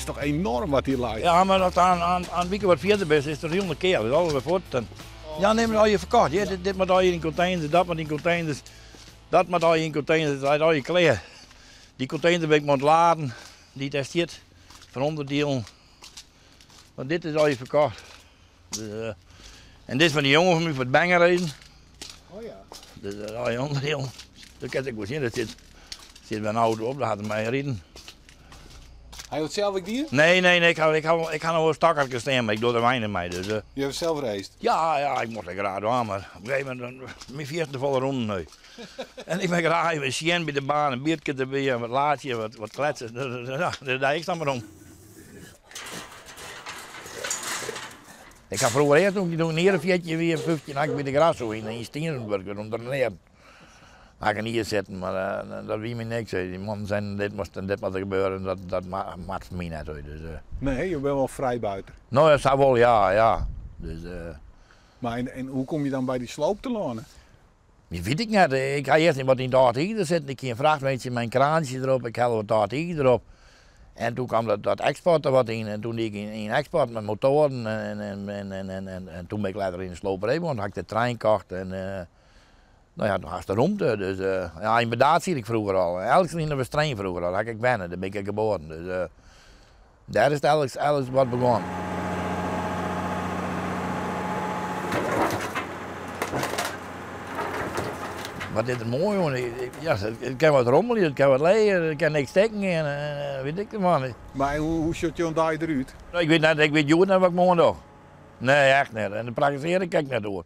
toch enoarm wat hjir leit? Ja, mar as in wike wat fierder bist, is it hielendal keal. Is alles wer fuort. En, ja, nee, mar allegear ferkocht. Ja, dit moat allegear yn konteners, dat moat yn konteners, dat moat allegear yn konteners, it leit allegear klear. Dy kontener bin ik mei oan it laden, dy't dêr stiet, fan ûnderdielen. Want dit is allegear ferkocht. Dus, eh, en dit is fan dy jonge fan my foar it bangerriden. Oh ja. Dus dat is allegear ûnderdielen. Dat kin ik wol sjen, dat sit by in auto op, daar hat er mei riden. Ha jo it sels ek dien? Nee, nee, nee, ik ha noch wol stokkerke stean, mar ik doch der weinich mei. Dus, Je hawwe sels raced? Ja, ja, ik mocht it graach dwaan, mar op in gegeven momint, myn fierste folle rûnen nu. En ik mei graach even sjen by de baan, in bierke derby en wat laatsje, wat kletsen. Ja, dêr die ik dan mar om. Ik ha froeger earst, toen ik in jier of 14 wie, 15, ha ik by de Grasso yn Stiens wurke, om te learen. Ha ik in jier sitten, mar dat wie my niks. Dy mannen seinen dit moast en dit moat der gebeure en dat moat foar my net. Dus, Nee, jo binne wol frijbuiter. No ja, sa wol, ja, ja. Dus, Mar en hoe komme je dan by dy sloop telâne? Dat wit ik net. Ik ha earst wat yn it âld izer sitten. Ik hie in frachtweintsje mei in kraantsje derop. Ik helle wat âld izer op. En toen kwam dat eksport der wat yn. En toen die ik yn eksport mei motoaren en toen bin ik letter yn de sloperij begûn. Toen ha ik de trein kocht en no ja, toen hast de romte. Dus ja, yn Burdaard siet ik froeger al. Elks yn de Westereen froeger al. Daar ha ik wenne, dêr bin ik geboren. Dus dêr is it elks wat begûn. Wat is der moai oan? Ja, it kin wat rommelje, it kin wat leger, it kin niks stikken gean, wit ik derfan. Mar hoe sjocht jo dei derút? Ik wit net, ik wit hjoed net wat ik moarn doch. Nee, echt net. En dêr prakkesearje ik ek net oer.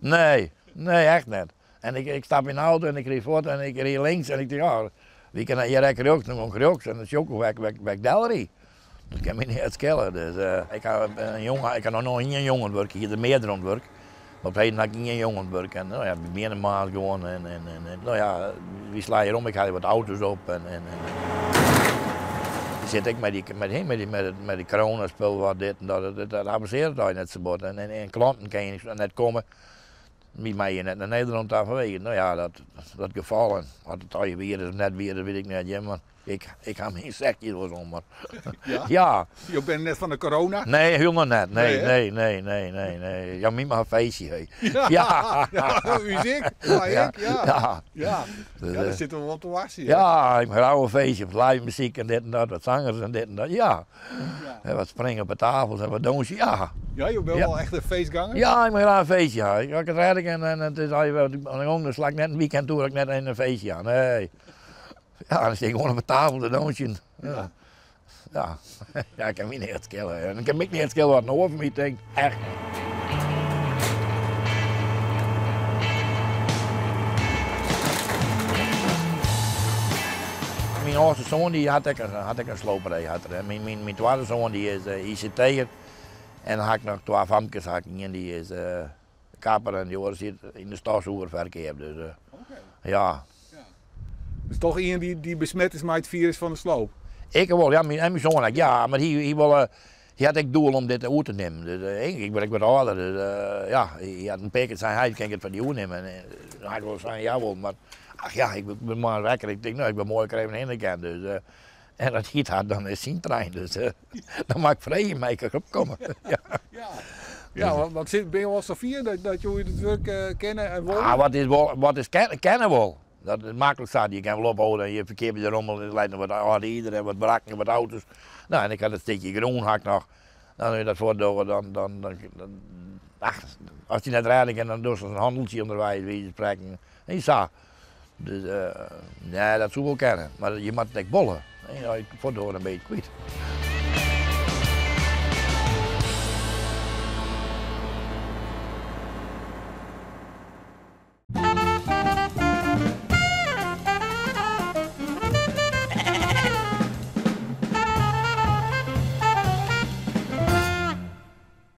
Nee? Nee, nee, echt net. En ik stap yn de auto en ik ried fuort en ik ried links en ik tink, oh, wie kin hjir ek rjochts, dan gean ik rjochts en dan sjoch ik wêr't ik del ried. Dat kin my neat skele. Dus ik ha in jonge, ik ha noch ien jonge oan it wurk, ik hie der meardere oan it wurk. Mar op it heden ha ik ien jonge oan it wurk en no ja, wy begjinne moarns gewoan en no ja, wy slaan hjir om, ik helje wat auto's op en je sitte ek mei dy, mei dy coronaspul wat dit en dat, dat amusearret dy net sa bot en klanten kinne net komme. Wy meie net nei Nederlân ta fanwege, no ja, dat gefal. En oft it allegear wier is of net wier, dat wit ik net, hear, mar ik ha myn sekje wolris om, mar Ja? Ja. Jo binne net fan de corona? Nee, hielendal net. Nee, Nee, hè? nee, nee, nee, nee, nee. Ja, my mar in feestje, hé. Ja, Ja. ja, ús ek. Ja, ek, ja. Ja. Ja. Dus, Ja, dêr sitte we wol op te wachtsjen, hear. Ja, ik mei graach in feestje, wat live muzyk en dit en dat, wat sangers en dit en dat, ja. Ja. En wat springen op de tafels en wat dûnsje, ja. Ja, jo binne Ja. wol echt in feestganger? Ja, ik mei graach in feestje ha. As ik it rêde kin en it is allegear wer oan de gong, dan sla ik net in weekend oer as ik net even in feestje ha. Nee. Ja, dan stean ik gewoan op de tafel te dûnsjen. Ja. Ja. Ja, it kin my neat skele. En it kin my ek neat skele wat in oar fan my tinkt. Echt net. Myn âldste soan dy hat ek hat ek in sloperij. Hat er. Myn twadde soan dy is ICT'er. En dan ha ik noch twa famkes. Ha ik ien dy is kapper en dy oare sit yn de stofsûgerferkeap. Dus ja. Dus toch ien dy't besmet is mei it firus fan de sloop? Ik wol, ja, en myn soan ek, ja. Mar hy wol, hy hat ek doel om dit oer te nimmen. Dus ik bin ek wat âlder, dus ja, hy hat in pear kear sein, heit, kin ik it fan dy oernimme? En dan ha ik wol sein, jawol, mar ach ja, ik bin moarns wekker, ik tink, no, ik bin moai ik der even hinne kin. Dus, en as hy it hat, dan is syn trein, dus dan moat ik freegje, mei ik derop komme? Ja. Ja, want binne jo al safier dat jo út it wurk kinne en wolle? Ah, wat is wol, wat is kinne wol. Dat is maklik sa, je kinne wol ophâlde en je ferkeapje de rommel, der leit noch wat âld izer en wat wrakken en wat auto's. No, en ik ha dat stikje grûn ha ik noch. Dan as je dat fuortdogge, dan, dan, dan, ach, as dy net rêde kin, dan dochst in hanneltsje ûnderweis, by wize fan sprekken. En sa. Dus nee, dat soe wol kinne. Mar je moatte it ek wolle. As je it fuortdogge, dan binne je it kwyt.